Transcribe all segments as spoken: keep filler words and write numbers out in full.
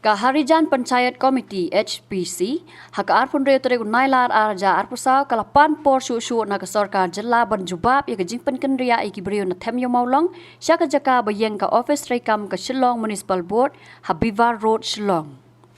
Ka Harijan Panchayat Committee, H P C, ha ka arphew hynriew tarik u Nailar arhajar arphew saw, ka la pan por shuh shuh na ka sorkar jylla ban jubab ïa ka jingpynkynriah ïa ki briew na Them Ïew Mawlong sha ka jaka ba ïeng ka office treikam ka Shillong Municipal Board ha Bivar Road, Shillong.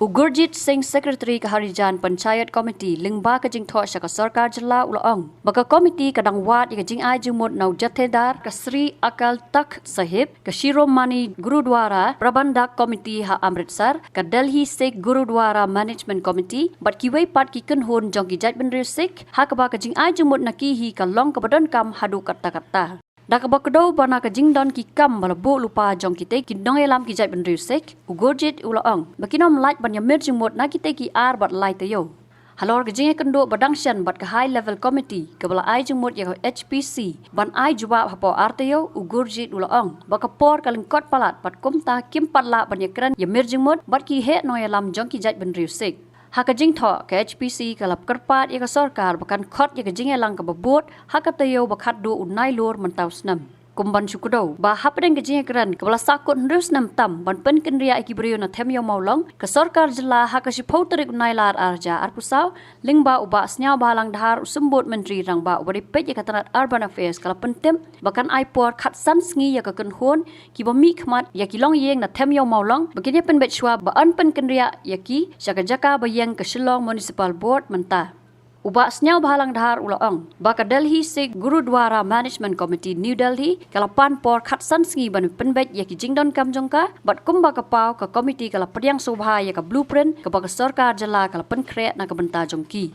U Gurjit Singh, Secretary ka Harijan Panchayat Committee, lyngba ka jingthoh sha ka sorkar jylla, u la ong ba ka committee ka dang wad ïa ka jingai jingmut na u jathedar ka Sri Akal Takht Sahib, ka Shiromani Gurudwara Prabandhak Committee ha Amritsar, ka Delhi Sikh Gurudwara Management Committee bad kiwei pat ki kynhun jong ki jaitbynriew Sikh, ha kaba ka jingai jingmut na ki hi ka long kaba donkam haduh katta katta. Da kaba kdew ba na ka jingdon ki kam ba la buh lypa jong kitei ki nongïalam ki jaitbynriew Sikh, u Gurjit u la ong ba kin ym lait ban ïamir jingmut na kitei ki ar bad lai taïew. Halor ka jingïakynduh ba dang shen bad ka High Level Committee kaba la ai jingmut ïa ka H P C ban ai jubab hapoh ar taïew, u Gurjit u la ong ba ka por ka lyngkot palat bad kumta kim pat lah ban ïakren ïamir jingmut bad ki heh nongïalam jong ki jaitbynriew Sikh. Ha ka jingthoh, ka H P C ka la kyrpad ïa ka sorkar ba kan khot ïa ka jingïalang kaba bud ha ka taïew ba khatduh u Nailur mynta u snem. Kum ban shu kdew ba hapdeng ka jingïakren kaba la sahkut hynriew snem tam ban pynkynriah ïa ki briew na Them Ïew Mawlong, ka sorkar jylla ha ka shiphew tarik u Nailar arhajar arphew saw, lyngba u Bah Sniawbhalang Dhar, u Symbud Myntri Rangbah uba dei peit ïa ka tnat Urban Affairs, ka la pyntip ba kan ai por khatsan sngi ïa ka kynhun kiba mihkhmat ïa ki longïing na Them Ïew Mawlong ba kin ïapynbeit shuwa ba yn pynkynriah ïa ki sha ka jaka ba ïeng ka Shillong Municipal Board mynta. U Bah Sniawbhalang Dhar u la ong ba ka Delhi Sikh Gurudwara Management Committee, New Delhi, ka la pan por khatsan sngi ban pynbeit ïa ki jingdonkam jong ka, bad kumba ka paw, ka committee ka la pdiang sngewbha ïa ka blueprint kaba ka sorkar jylla ka la pynkhreh na ka bynta jong ki.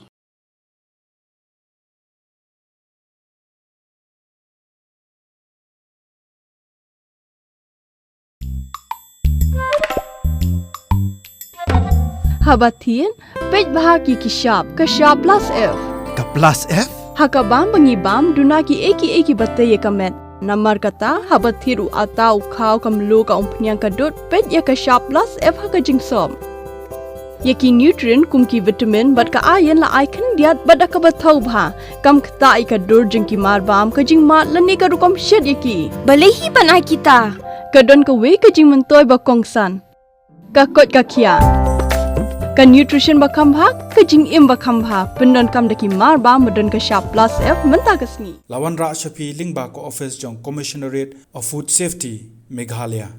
Haba thied, peit bha ki ki shap, ka shap plus F. Ka plus F? Ha ka bam ba ngi bam, duna kiei kiei kiba tei ïa ka met. Namar kata, haba thied u atta, u khaw, ka mluh, ka umphniang, ka dud, peit ïa ka shap plus F ha ka jingsop. Ïa ki nutrient kum ki vitamin bad ka iron la ai khyndiat bad da kaba thaw bha. Kam ktah ïa ka dur jong ki marbam, ka jingmad lane ka rukom shet ïa ki. Balei hi ban ai kita? Ka don kawei ka jingmyntoi ba kongsan. Ka koit ka khiah. Ka nutrition ba kham bha, ka jingim ba kham bha. Pyndonkam da ki marbam ba don ka shap plus F mynta ka sngi. La wanrah sha phi lyngba ka office jong Commissionerate of Food Safety, Meghalaya.